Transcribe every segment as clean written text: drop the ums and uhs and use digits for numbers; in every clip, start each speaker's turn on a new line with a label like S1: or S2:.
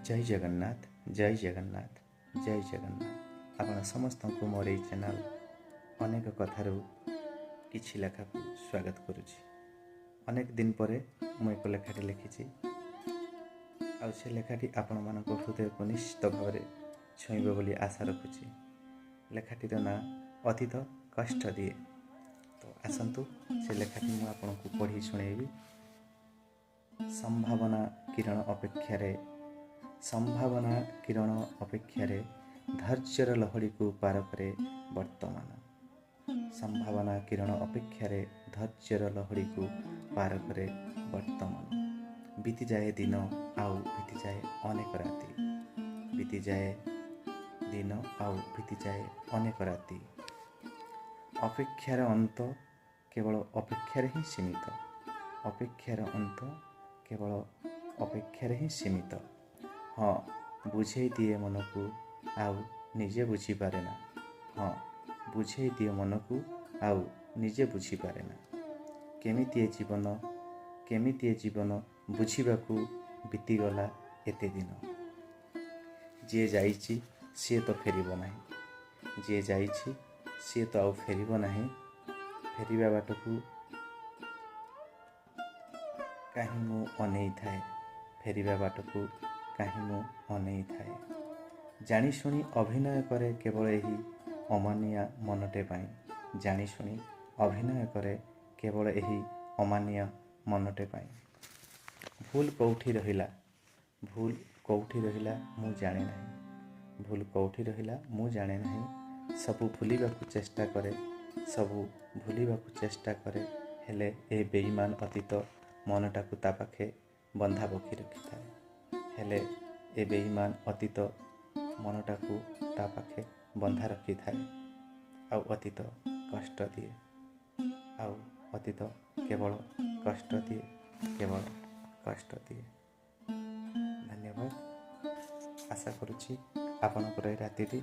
S1: ଜୟ ଜଗନ୍ନାଥ, ଜୟ ଜଗନ୍ନାଥ, ଜୟ ଜଗନ୍ନାଥ। ଆପଣ ସମସ୍ତଙ୍କୁ ମୋର ଏଇ ଚ୍ୟାନେଲ୍ ଅନେକ କଥାରୁ କିଛି ଲେଖାକୁ ସ୍ୱାଗତ କରୁଛି। ଅନେକ ଦିନ ପରେ ମୁଁ ଏକ ଲେଖାଟି ଲେଖିଛି, ଆଉ ସେ ଲେଖାଟି ଆପଣମାନଙ୍କ ହୃଦୟକୁ ନିଶ୍ଚିତ ଭାବରେ ଛୁଇଁବ ବୋଲି ଆଶା ରଖୁଛି। ଲେଖାଟିର ନାଁ ଅତୀତ କଷ୍ଟ ଦିଏ। ତ ଆସନ୍ତୁ, ସେ ଲେଖାଟି ମୁଁ ଆପଣଙ୍କୁ ପଢ଼ି ଶୁଣେଇବି। ସମ୍ଭାବନା କିରଣ ଅପେକ୍ଷାରେ, ସମ୍ଭାବନା କିରଣ ଅପେକ୍ଷାରେ ଧୈର୍ଯ୍ୟର ଲହଡ଼ିକୁ ପାର କରେ ବର୍ତ୍ତମାନ। ସମ୍ଭାବନା କିରଣ ଅପେକ୍ଷାରେ ଧୈର୍ଯ୍ୟର ଲହଡ଼ିକୁ ପାର କରେ ବର୍ତ୍ତମାନ। ବିତିଯାଏ ଦିନ ଆଉ ବିତିଯାଏ ଅନେକ ରାତି, ବିତିଯାଏ ଦିନ ଆଉ ବିତିଯାଏ ଅନେକ ରାତି। ଅପେକ୍ଷାର ଅନ୍ତ କେବଳ ଅପେକ୍ଷାରେ ହିଁ ସୀମିତ, ଅପେକ୍ଷାର ଅନ୍ତ କେବଳ ଅପେକ୍ଷାରେ ହିଁ ସୀମିତ। ହଁ, ବୁଝେଇ ଦିଏ ମନକୁ ଆଉ ନିଜେ ବୁଝିପାରେ ନା। ହଁ, ବୁଝେଇ ଦିଏ ମନକୁ ଆଉ ନିଜେ ବୁଝିପାରେ ନା। କେମିତି ଏ ଜୀବନ, କେମିତି ଏ ଜୀବନ ବୁଝିବାକୁ ବିତିଗଲା ଏତେ ଦିନ। ଯିଏ ଯାଇଛି ସିଏ ତ ଫେରିବ ନାହିଁ, ଯିଏ ଯାଇଛି ସିଏ ତ ଆଉ ଫେରିବ ନାହିଁ। ଫେରିବା ବାଟକୁ କାହିଁ ମୁଁ ଅନେଇଥାଏ, ଫେରିବା ବାଟକୁ କାହିଁ ମୁଁ ଅନେଇଥାଏ। ଜାଣିଶୁଣି ଅଭିନୟ କରେ କେବଳ ଏହି ଅମାନିଆ ମନଟେ ପାଇଁ, ଜାଣିଶୁଣି ଅଭିନୟ କରେ କେବଳ ଏହି ଅମାନିଆ ମନଟେ ପାଇଁ। ଭୁଲ କେଉଁଠି ରହିଲା, ଭୁଲ କେଉଁଠି ରହିଲା ମୁଁ ଜାଣେ ନାହିଁ, ଭୁଲ କେଉଁଠି ରହିଲା ମୁଁ ଜାଣେ ନାହିଁ। ସବୁ ଭୁଲିବାକୁ ଚେଷ୍ଟା କରେ, ସବୁ ଭୁଲିବାକୁ ଚେଷ୍ଟା କରେ, ହେଲେ ଏ ବେଇମାନ ଅତୀତ ମନଟାକୁ ତା ପାଖେ ବନ୍ଧା ପକାଇ ରଖିଥାଏ। ହେଲେ ଏ ବେଇମାନ ଅତୀତ ମନଟାକୁ ତା ପାଖେ ବନ୍ଧା ରଖିଥାଏ। ଆଉ ଅତୀତ କଷ୍ଟ ଦିଏ, ଆଉ ଅତୀତ କେବଳ କଷ୍ଟ ଦିଏ, କେବଳ କଷ୍ଟ ଦିଏ। ଧନ୍ୟବାଦ। ଆଶା କରୁଛି ଆପଣଙ୍କର ଏ ରାତିଟି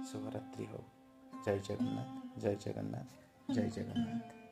S1: ଶୁଭରାତ୍ରି ହଉ। ଜୟ ଜଗନ୍ନାଥ, ଜୟ ଜଗନ୍ନାଥ, ଜୟ ଜଗନ୍ନାଥ।